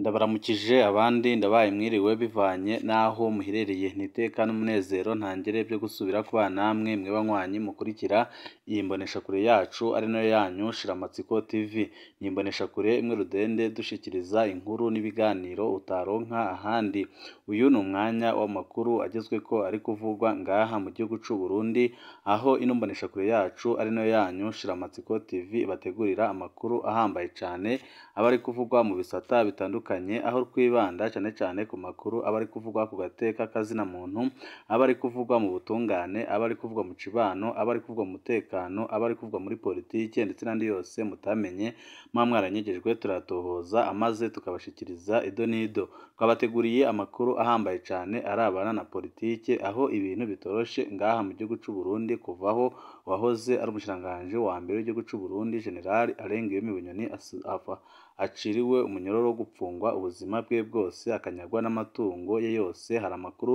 Ndabaramukije abandi ndabaye mwiriwe bivanye n'aho muherereye, niteka n'umunezero ntangere byo gusubira kubana namwe mwe banywanyi mukurikira iyi mboneshakure yacu ari nayo yanyu Shiramatsiko TV. Ni imboneshakure imwe rudende dushikiriza inkuru n'ibiganiro utaronka ahandi. Uyu ni umwanya w'amakuru agezweko ari kuvugwa ngaha mu gihugu c'u Burundi, aho ino mboneshakure yacu ari nayo yanyu Shiramatsiko TV ibategurira amakuru ahambaye cane aba ari kuvugwa mu bisata bitandukanye, aho twibanda cyane cyane ku makuru aba ari kuvugwa ku gateka kazina muntu, aba ari kuvugwa mu butungane, aba ari kuvugwa mu cibano, aba ari kuvugwa mu mutekano, aba ari kuvugwa muri politike ndetse n'andi yose mutamenye muba mwaranyegejwe, turatohoza amaze tukabashikiriza ido n'ido. Twabateguriye amakuru ahambaye cyane arabana na politike, aho ibintu bitoroshe ngaha mu gihugu c'u Burundi kuvaho uwahoze ari umushikiranganji wa mbere w'igihugu c'u Burundi General Alain Guillaume Bunyoni aciriwe umunyororo wo gupfungwa ubuzima bwe bwose, akanyagwa n'amatungo ye yose. Hari amakuru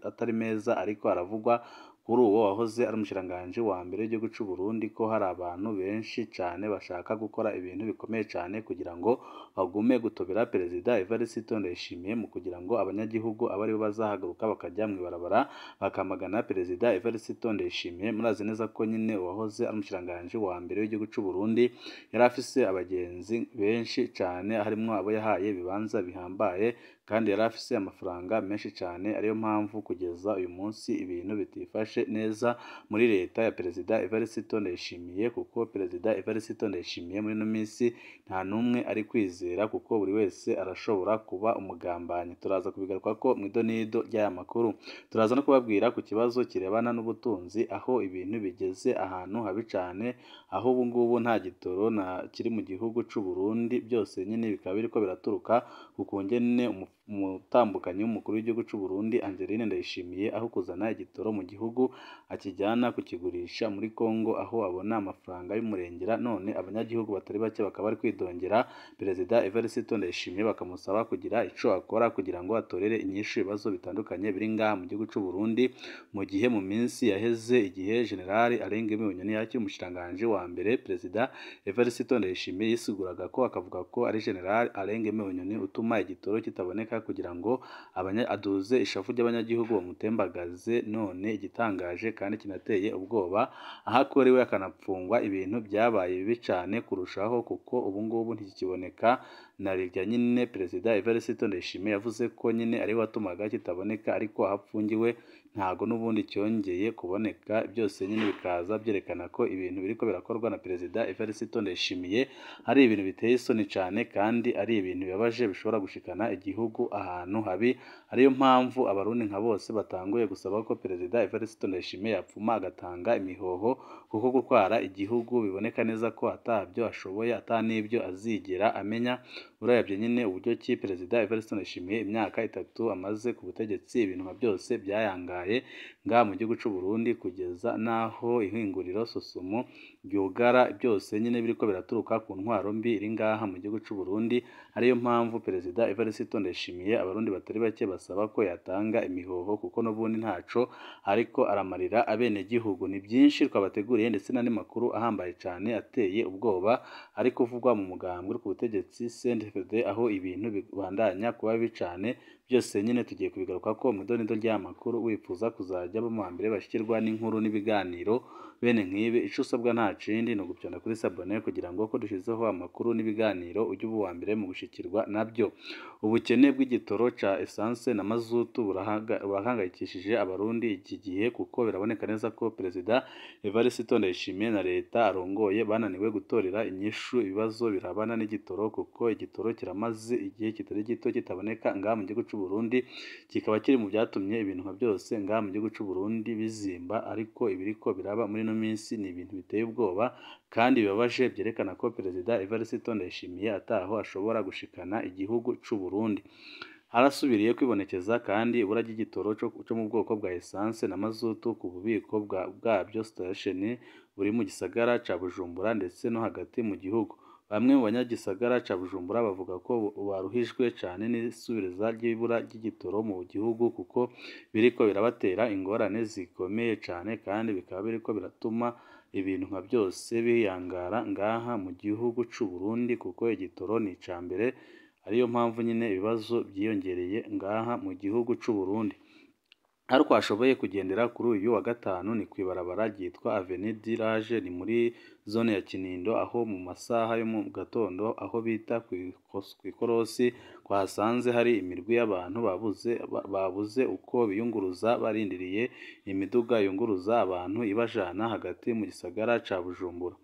atari meza ariko aravugwa kuri uwo wahoze ari umushikiranganji wa mbere w'igihugu c'u Burundi, ko hari abantu benshi cane bashaka gukora ibintu bikomeye cane kugira ngo bagume gutobera Perezida Evariste Ndayishimiye, mu kugira ngo abanyagihugu abe aribo bazahaguruka bakajya mw'ibarabara bakamagana Perezida Evariste Ndayishimiye. Murazi neza ko nyine uwahoze ari umushikiranganji wa mbere w'igihugu c'u Burundi yari afise abagenzi benshi cane, harimwo abo yahaye ibibanza bihambaye kandi yari afise amafaranga menshi cane, ariyo mpamvu kugeza uyu munsi ibintu bitifashe neza muri leta ya Perezida Evariste Ndayishimiye, kuko Perezida Evariste Ndayishimiye muri ino minsi nta n'umwe ari kwizera, kuko buri wese arashobora kuba umugambanyi. Turaza kubigarukako mw'idonido ry'aya makuru. Turaza no kubabwira ku kibazo kirebana n'ubutunzi, aho ibintu bigeze ahantu habi cane, aho ubu ngubu nta gitoro na kiri mu gihugu c'u Burundi, byose nyine bikaba biriko biraturuka ku kungene umutambukanyi w'umukuru w'igihugu c'u Burundi Angeline Ndayishimiye, aho kuzana igitoro mu gihugu akijyana kukigurisha muri Kongo, aho abona amafaranga y'umurengera. None abanyagihugu batari bake bakaba bari kwidongera Perezida Evariste Ndayishimiye, bakamusaba kugira ico akora kugira ngo atorere inyishu ibibazo bitandukanye biri ngaha mu gihugu c'u Burundi. Mu gihe mu minsi yaheze, igihe General Alain Guillaume Bunyoni yakiri umushikiranganji wa mbere, Perezida Evariste Ndayishimiye yisiguraga ko akavuga ko ari General Alain Guillaume Bunyoni utuma igitoro kitaboneka kugira ngo aduze ishavu ry'abanyagihugu bamutembagaze. None igitangaje kandi kinateye ubwoba, aho akorewe akanapfungwa, ibintu byabaye bibi cane kurushaho, kuko ubu ngubu ntikikiboneka na rirya nyine Perezida Evariste Ndayishimiye yavuze ko nyine ari we watumaga kitaboneka, ariko aho apfungiwe ntago n'ubundi cyongeye kuboneka. Byose nyine bikaza byerekana ko ibintu biriko birakorwa na Perezida Evariste Ndayishimiye ari ibintu biteye isoni cane, kandi ari ibintu bibabaje bishobora gushikana igihugu ahantu habi. Ariyo mpamvu abarundi nka bose batanguye gusaba ko Perezida Evariste Ndayishimiye yapfuma agatanga imihoho, kuko gutwara igihugu biboneka neza ko atabyo ashoboye, ata n'ibyo azigera amenya. Uravye nyine uburyo ki Perezida Evariste Ndayishimiye imyaka 3 amaze ku butegetsi, ibintu nka byose byayangaye ngaha mu gihugu c'u Burundi, kugeza naho ihinguriro Sosumo ryugara. Byose nyine biriko biraturuka ku ntwaro mbi iri ngaha mu gihugu c'u Burundi. Ariyo mpamvu Perezida Evariste Ndayishimiye abarundi batari bake basaba ko yatanga imihoho, kuko n'ubundi ntaco ariko aramarira abenegihugu. Ni byinshi twabateguriye ndetse n'andi makuru ahambaye cane ateye ubwoba ari kuvugwa mu mugambwe ku butegetsi CNDD-FDD, aho ibintu bibandanya kuba bibi cane. Byose nyine tugiye kubigarukako mw'idonido ry'aya makuru. Wifuza kuzajya aba mu bambere bashikirwa n'inkuru n'ibiganiro bene nk'ibi, ico usabwa nta kindi ni ugupyonda kuri sabone kugira ngo ko dushizeho amakuru n'ibiganiro ujye uba uwa mbere mu gushikirwa nabyo. Ubukene bw'igitoro ca essence na mazutu burahangayikishije abarundi iki gihe, kuko biraboneka neza ko Perezida Evariste Ndayishimiye na leta arongoye bananiwe gutorera inyishu ibibazo birabana n'igitoro, kuko igitoro kiramaze igihe kitari gito kitaboneka ngaha mu gihugu c'u Burundi, kikaba kiri mu byatumye ibintu nka byose ngaha mu gihugu c'u Burundi bizimba. Ariko ibiriko biraba muri ino minsi ni ibintu biteye ubwoba kandi bibabaje, byerekana ko Perezida Evariste Ndayishimiye ataho ashobora gushikana igihugu c'u Burundi. Harasubiriye kwibonekeza kandi ibura ry'igitoro cyo mu bwoko bwa essence na mazutu ku bubiko bwabyo station buri mu gisagara ca Bujumbura ndetse no hagati mu gihugu. Bamwe mu banyagisagara ca Bujumbura bavuga ko baruhijwe cane n'isubiriza ry'ibura ry'igitoro mu gihugu, kuko biriko birabatera ingorane zikomeye cane, kandi bikaba biriko biratuma ibintu nka byose biyangara ngaha mu gihugu c'u Burundi, kuko igitoro ni icambere. Ariyo mpamvu nyine ibibazo byiyongereye ngaha mu gihugu c'u Burundi. Aho twashoboye kugendera kuri uyu wa gatanu ni kw'ibarabara ryitwa Avenue du Large, ni muri zone ya Kinindo, aho mu masaha yo mu gatondo aho bita kw'ikorosi twahasanze hari imirwi y'abantu babuze uko biyunguruza, barindiriye imiduga yunguruza abantu ibajana hagati mu gisagara ca Bujumbura.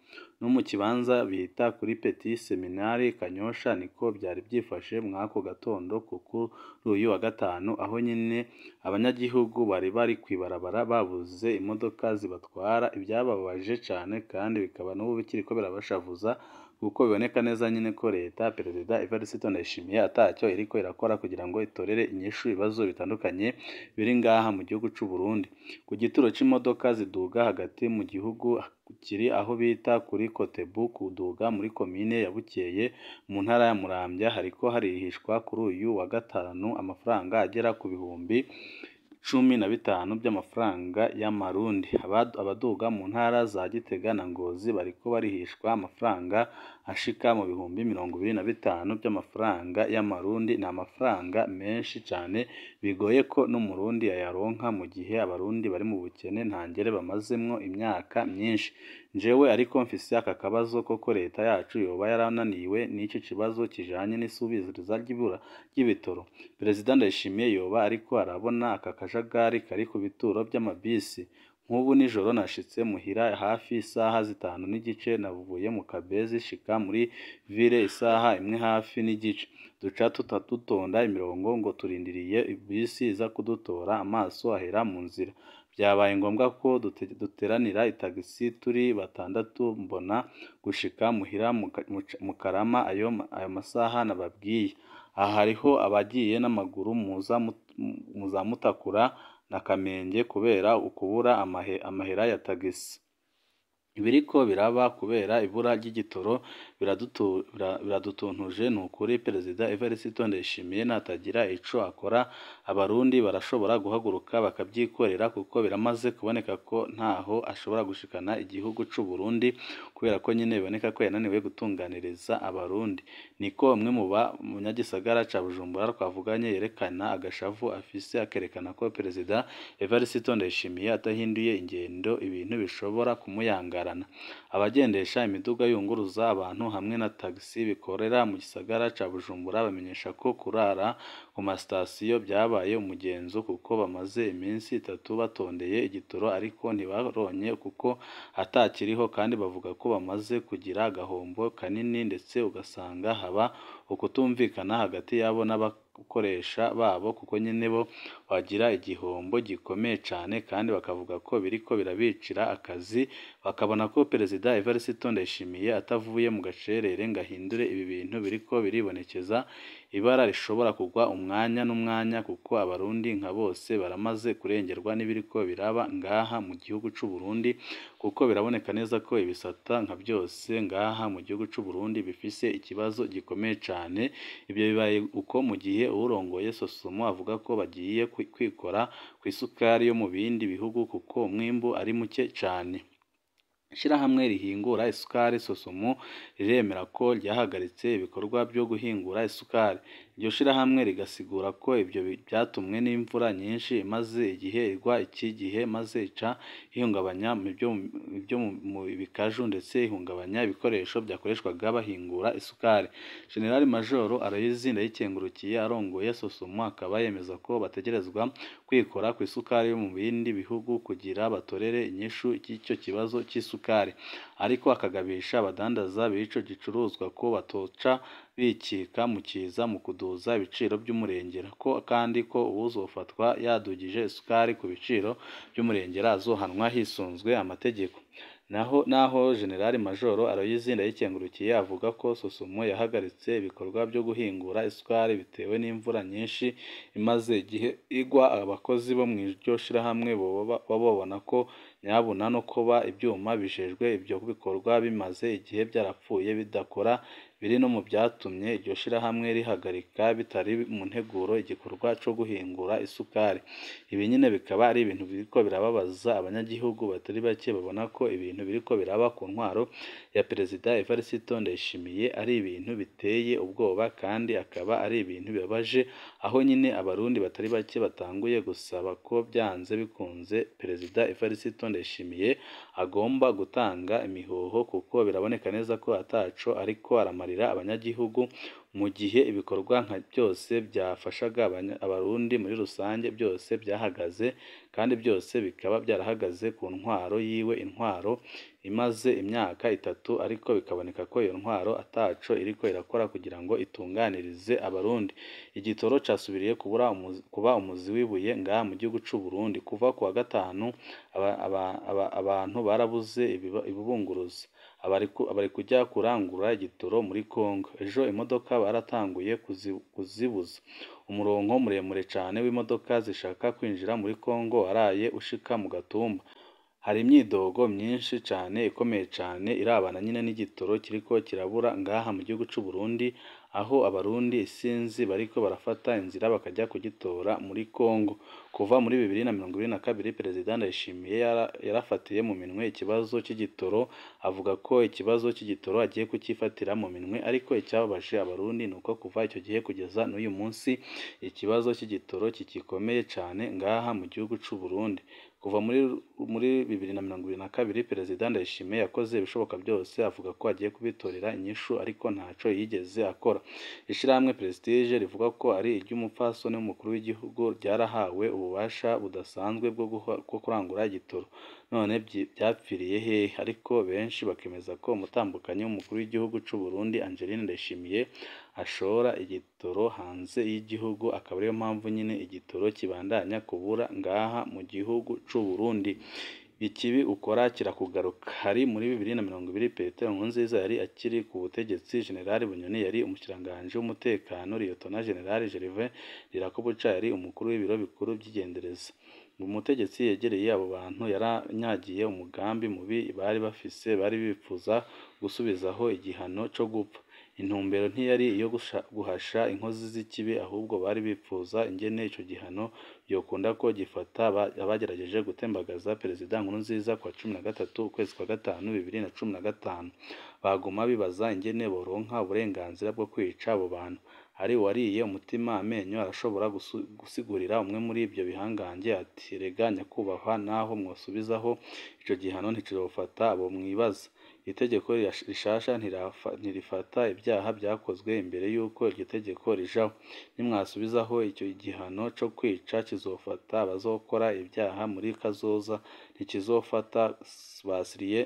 No mu kibanza bita kuri Petit Seminari Kanyosha niko byari byifashe mw'ako gatondo ko kuri uyu wa gatanu, aho nyine abanyagihugu bari bari kw'ibarabara babuze imodoka zibatwara, ibyababaje cane kandi bikaba n'ubu bikiriko birabashavuza, kuko biboneka neza nyine ko leta Perezida Evariste Ndayishimiye atacyo iriko irakora kugira ngo itorere inyishu ibibazo bitandukanye biri ngaha mu gihugu c'u Burundi. Ku gituro c'imodoka ziduga hagati mu gihugu kiri aho bita kuri Kotebu kuduga muri komine ya Bukeye mu ntara ya Muramvya, hariko harihishwa kuri uyu wa gatanu amafaranga agera ku bihumbi 15 by'amafaranga y'amarundi. Abaduga mu ntara za Gitega na Ngozi bariko barihishwa amafaranga ashika mu bihumbi 25 by'amafaranga y'amarundi. Ni amafaranga menshi cane, bigoye ko n'umurundi yayaronka mu gihe abarundi bari mu bukene ntangere bamazemwo imyaka myinshi. Jewe ariko mfise aka kabazo koko leta yacu yoba yarananiwe n'ico kibazo kijanye n'isubiriza ry'ibura ry'ibitoro. Perezida Ndayishimiye yoba ariko arabona aka kajagari kari ku bituro by'amabisi. Nk'ubu nijoro nashitse muhira hafi isaha 5:15, navuye mu Kabezi shika muri ville isaha 1 hafi n'igice. Duca dutonda imirongo ngo turindiriye bisi iza kudutora, amaso ahera mu nzira. Vyabaye ngombwa ko duteranira itagisi turi batandatu, mbona gushika muhira mu Karama ayo masaha nababwiye. Aha hariho abagiye n'amaguru muza Mutakura na Kamenge kubera ukubura amahera ya tagisi. Ibiriko biraba kubera ibura ry'igitoro biradutuntuje nukuri. Perezida Evariste Ndayishimiye natagira ico akora, abarundi barashobora guhaguruka bakavyikorera, kuko biramaze kuboneka ko ntaho ashobora gushikana igihugu c'u Burundi, kubera ko nyine biboneka ko yananiwe gutunganiriza abarundi. Niko umwe mu banyagisagara ca Bujumbura twavuganye yerekana agashavu afise, akerekana ko Perezida Evariste Ndayishimiye atahinduye ingendo ibintu bishobora kumuyangarana. Abagendesha imiduga yunguruza abantu hamwe na tagisi bikorera mu gisagara ca Bujumbura bamenyesha ko kurara ku masitasiyo byabaye umugenzo, kuko bamaze iminsi 3 batondeye igitoro ariko ntibaronke kuko atakiriho, kandi bavuga ko bamaze kugira agahombo kanini, ndetse ugasanga haba ukutumvikana hagati yabo n'abakoresha babo, kuko nyine bo bagira igihombo gikomeye cane, kandi bakavuga ko biriko birabicira akazi. Bakabona ko Perezida Evariste Ndayishimiye atavuye mu gacerere ngo ahindure ibi bintu biriko biribonekeza, ibara rishobora kugwa umwanya n'umwanya, kuko abarundi nka bose baramaze kurengerwa n'ibiriko biraba ngaha mu gihugu c'u Burundi, kuko biraboneka neza ko ibisata nka byose ngaha mu gihugu c'u Burundi bifise ikibazo gikomeye cane. Ibyo bibaye uko mu gihe uwurongoye Sosomo avuga ko bagiye kwikora kw'isukari yo mu bindi bihugu kuko umwimbu ari muke cane. Ishirahamwe rihingura isukari Sosomo riremera ko ryahagaritse ibikorwa byo guhingura isukari. Iryo shirahamwe rigasigura ko ibyo byatumwe n'imvura nyinshi imaze igihe igwa iki gihe, maze ica ihungabanya ibyo mu bikaju, ndetse ihungabanya ibikoresho byakoreshwaga bahingura isukari. General Major Aloys Ndayikengurukiye arongoye Sosomo akaba yemeza ko bategerezwa kwikora ku isukari yo mu bindi bihugu kugira batorere inyishu y'icyo kibazo cy'isukari, ariko akagabisha abadandaza b'ico gicuruzwa ko batoca bikika mu kiza mu kuduza ibiciro by'umurengera, ko kandi ko uwuzofatwa yadugije isukari ku biciro by'umurengera azohanwa hisunzwe amategeko. Naho General Major Aloys Ndayikengurukiye avuga ko Sosomo yahagaritse ibikorwa byo guhingura isukari bitewe n'imvura nyinshi imaze igihe igwa, abakozi bo mu iryo shirahamwe babona ko nyabuna no kuba ibyuma bijejwe ibyo bikorwa bimaze igihe byarapfuye bidakora Biri no mu vyatumye iryo shirahamwe rihagarika bitari mu nteguro igikorwa co guhingura isukari. Ibi nyene bikaba ari ibintu biriko birababaza abanyagihugu batari bake, babona ko ibintu biriko biraba ku ntwaro ya Perezida Evariste Ndayishimiye ari ibintu biteye ubwoba kandi akaba ari ibintu bibabaje, aho nyene abarundi batari bake batanguye gusaba ko vyanze bikunze Perezida Evariste Ndayishimiye agomba gutanga imihoho, kuko biraboneka neza ko ataco ariko aramarira abanyagihugu, mu gihe ibikorwa nka byose byafashaga abarundi muri rusange byose byahagaze, kandi byose bikaba byarahagaze ku ntwaro yiwe, intwaro imaze imyaka 3, ariko bikaboneka ko iyo ntwaro ataco iriko irakora kugira ngo itunganirize abarundi. Igitoro casubiriye kuba umuzi w'ibuye ngaha mu gihugu c'u Burundi. Kuva kuwa gatanu abantu barabuze ibibunguruzo, abari kujya kurangura igitoro muri Kongo. Ejo imodoka baratanguye kuzibuza. Umurongo muremure cane w'imodoka zishaka kwinjira muri Kongo waraye ushika mu Gatumba. Hari imyidogo myinshi cane ikomeye cane irabana nyene n'igitoro kiriko kirabura ngaha mu gihugu c'u Burundi, aho abarundi isinzi bariko barafata inzira bakajya kugitora muri Kongo. Kuva muri 2022 Perezida Ndayishimiye yarafatiye mu minwe ikibazo c'igitoro, avuga ko ikibazo c'igitoro agiye kucifatira mu minwe, ariko icyababaje abarundi nuko kuva ico gihe kugeza n'uyu munsi ikibazo c'igitoro kigikomeye cane ngaha mu gihugu c'u Burundi. Kuva muri 2022 Perezida Ndayishimiye yakoze ibishoboka byose avuga ko agiye kubitorera inyishu, ariko ntaco yigeze akora. Ishirahamwe Prestige rivuga ko ari iry'umupfasoni w'umukuru w'igihugu ryarahawe ububasha budasanzwe bwo kurangura igitoro, none vyapfiriye hehe? Ariko benshi bakemeza ko umutambukanyi w'umukuru w'igihugu c'u Burundi Angeline Ndayishimiye ashora igitoro hanze y'igihugu, akaba ariyo mpamvu nyine igitoro kibandanya kubura ngaha mu gihugu c'u Burundi. Ikibi ukora kirakugaruka. Hari muri 2020 Petero Nkurunziza yari akiri ku butegetsi, General Bunyoni yari umushikiranganji w'umutekano, Liyetona General Gervais Ndirakobuca yari umukuru w'ibiro bikuru vy'igendereza. Umutegetsi yegereye abo bantu yaranyagiye umugambi mubi bari bafise, bari bipfuza gusubizaho igihano co gupfa. Intumbero ntiyari iyo guhasha inkozi z'ikibi, ahubwo bari bipfuza ingene ico gihano yokunda ko gifata abagerageje gutembagaza Perezida Nkurunziza kuwa 13 ukwezi kwa gatanu 2015. Baguma bibaza ingene boronka uburenganzira bwo kwica abo bantu. Hari uwariye umutima amenyo arashobora gusigurira umwe muri ivyo bihangange ati: "Rega nyakubahwa, naho mwosubizaho ico gihano nticofata abo mwibaza. Itegeko rishasha ntirifata ibyaha vyakozwe imbere y'uko iryo tegeko rijaho. Nimwasubizaho ico gihano co kwica kizofata abazokora ibyaha muri kazoza, ntikizofata Basiriye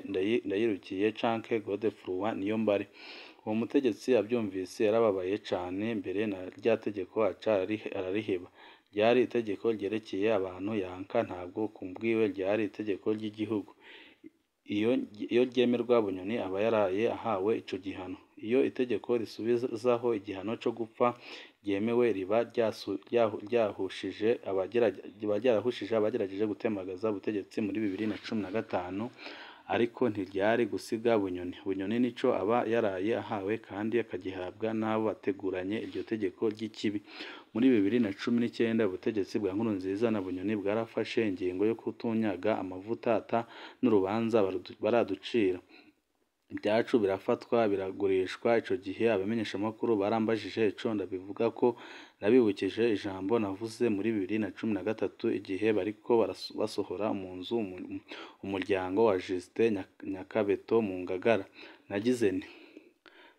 Ndayirukiye canke Godefroid Niyombare." Uwo mutegetsi avyumvise yarababaye cane, mbere na rya tegeko aca arariheba. Ryari itegeko ryerekeye abantu yanka, ntabwo kubwiwe ryari itegeko ry'igihugu. Iyo ryemerwa Bunyoni aba yaraye ahawe ico gihano. Iyo itegeko risubizaho igihano co gupfa ryemewe riba ryarahushije abagerageje gutembagaza ubutegetsi muri 2015, ariko ntiryari gusiga Bunyoni. Bunyoni nico aba yaraye ahawe kandi akagihabwa n'abo bateguranye iryo tegeko ry'ikibi. Muri 2019 ubutegetsi bwa Nkurunziza na Bunyoni bwarafashe ingingo yo kutunyaga amavuta ata n'urubanza baraducira. Ibyacu birafatwa biragurishwa. Ico gihe abamenyeshamakuru barambajije ico ndabivuga ko nabibukije ijambo navuze muri 2013 igihe bariko basohora mu nzu umuryango wa Justin Nyakabeto mu Ngagara. Nagize nti: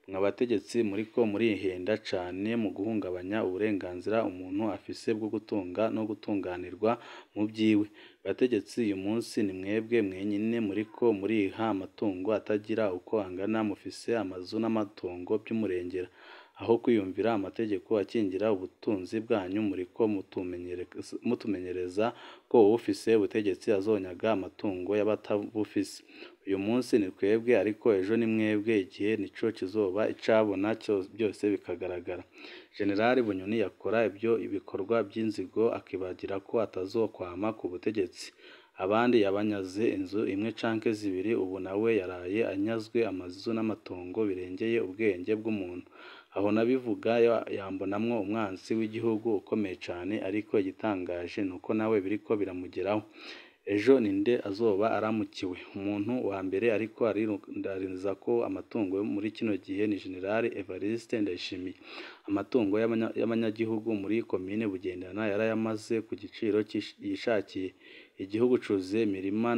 "Mwa bategetsi muriko murihenda cane mu guhungabanya uburenganzira umuntu afise bwo gutunga no gutunganirwa mu vyiwe. Bategetsi uyu munsi ni mwebwe mwenyene muriko muriha amatungo atagira uko angana, mufise amazu n'amatongo vy'umurengera. Aho kwiyumvira amategeko akingira ubutunzi bwanyu, muriko mutumenyereza ko uwufise ubutegetsi azonyaga amatungo y'abatabufise. Uyu munsi ni twebwe ariko ejo ni mwebwe, igihe nico kizoba icabona byose bikagaragara." General Bunyoni yakora ivyo bikorwa vy'inzigo akibagira ko atazokwama ku butegetsi. Abandi yabanyaze inzu imwe canke zibiri, ubu nawe yaraye anyazwe amazu n'amatongo birengeye ubwenge bw'umuntu. Aho nabivuga yambonamwo umwansi w'igihugu ukomeye cane, ariko igitangaje nuko nawe biriko biramugeraho. Ejo ninde azoba aramukiwe? Umuntu wa mbere ariko arinza ko amatungo muri kino gihe ni General Evariste Ndayishimiye. Amatungo y'abanyagihugu muri komine Bugendana yarayamaze ku giciro yishakiye. Igihugu cuzuye imirima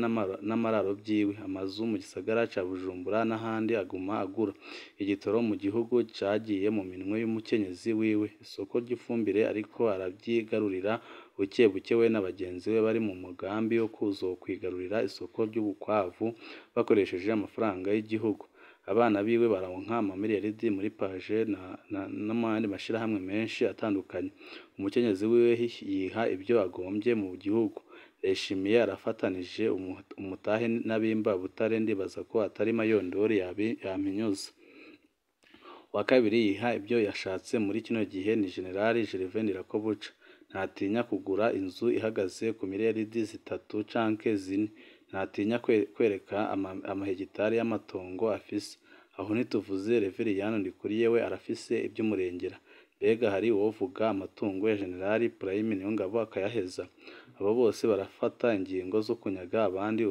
n'amararo vyiwe, amazu mu gisagara ca Bujumbura n'ahandi aguma agura. Igitoro mu gihugu cagiye mu minwe y'umukenyezi wiwe. Isoko ry'ifumbire ariko aravyigarurira buke buke we na bagenzi be bari mu mugambi wo kuzokwigarurira isoko ry'ubukwavu bakoresheje amafaranga y'igihugu. Abana biwe baronka amamiliyaridi muri paje no mu yandi mashirahamwe menshi atandukanye. Umukenyezi wiwe yiha ivyo agombye mu gihugu. Ndayishimiye arafatanije umutahe n'abimba butare, ndibaza ko atari Mayondori yampinyuza. Uwa kabiri yiha ivyo yashatse muri kino gihe ni General Gervais Ndirakobuca. Ntatinya kugura inzu ihagaze ku miliyaridi 3 canke 4. Ntatinya kwereka amahegitari y'amatongo afise. Aho ntituvuze Reveriyani Ndikuriye we arafise ivy'umurengera. Mbega hari uwovuga amatungo ya General Prime Niyongabo akayaheza? Abo bose barafata ingingo zo kunyaga abandi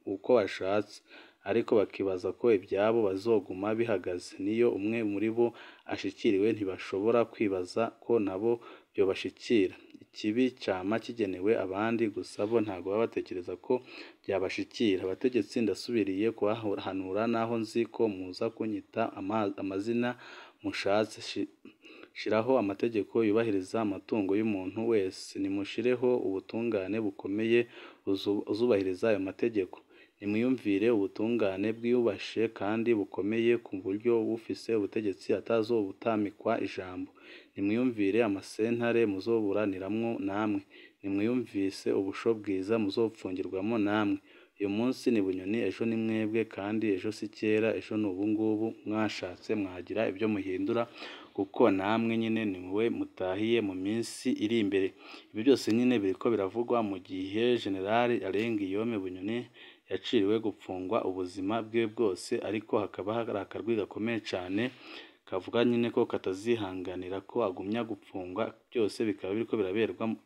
uko bashatse, ariko bakibaza ko ivyabo bazoguma bihagaze. Niyo umwe muri bo ashikiriwe ntibashobora kwibaza ko nabo vyobashikira. Ikibi cama kigenewe abandi gusa bo ntago baba batekereza ko vyabashikira. Abategetsi ndasubiriye kubahanura naho nzi ko muza kunyita amazina mushatse. Shiraho amategeko yubahiriza amatungo y'umuntu wese. Nimushireho ubutungane bukomeye buzubahiriza ayo mategeko. Nimwiyumvire ubutungane bwiyubashe kandi bukomeye ku buryo uwufise ubutegetsi atazobutamikwa ijambo. Nimwiyumvire amasentare muzoburaniramwo namwe. Nimwiyumvise ubusho bwiza muzopfungirwamwo namwe. Uyu munsi ni Bunyoni, ejo ni mwebwe, kandi ejo si kera, ejo ni ubungubu. Mwashatse mwagira ibyo muhindura kuko namwe nyine niwe mutahiye mu minsi iri imbere. Ibi byose nyine biriko biravugwa mu gihe General Alain Guillaume Bunyoni yaciriwe gupfungwa ubuzima bwiwe bwose, ariko hakaba hari akarwi gakomeye cane kavuga nyine ko katazihanganira ko agumya gupfungwa. Byose bikaba biriko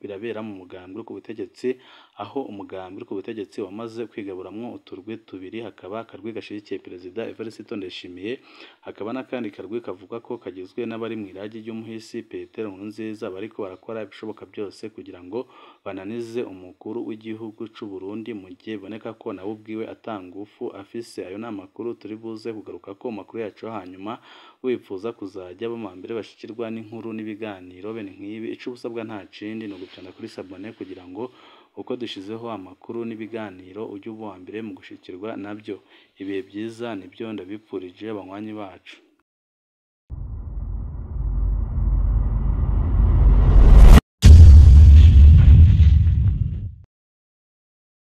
birabera mu mugambi uri ku butegetsi, aho umugambi uri ku butegetsi wamaze kwigaburamwo uturwi tubiri, hakaba akarwi gashigikiye Perezida Evariste Ndayishimiye, hakaba n'akandi karwi kavuga ko kagizwe n'abari mw'iragi ry'umuhisi Petero Nkurunziza, bariko barakora ibishoboka byose kugira ngo bananize umukuru w'igihugu c'u Burundi, mu gihe biboneka ko nawe ubwiwe ata ngufu afise. Ayo ni amakuru turi buze kugarukako mu makuru yacu yo hanyuma. Wipfuza kuzajya aba mbere bashikirwa n'inkuru n'ibiganiro bene nk'ibi, ico usabwa nta kindi ni ugukanda kuri sabone kugira ngo uko dushizeho amakuru n'ibiganiro ujye uba uwa mbere mu gushikirwa nabyo. Ibihe byiza nibyo ndabipfurije banywanyi bacu.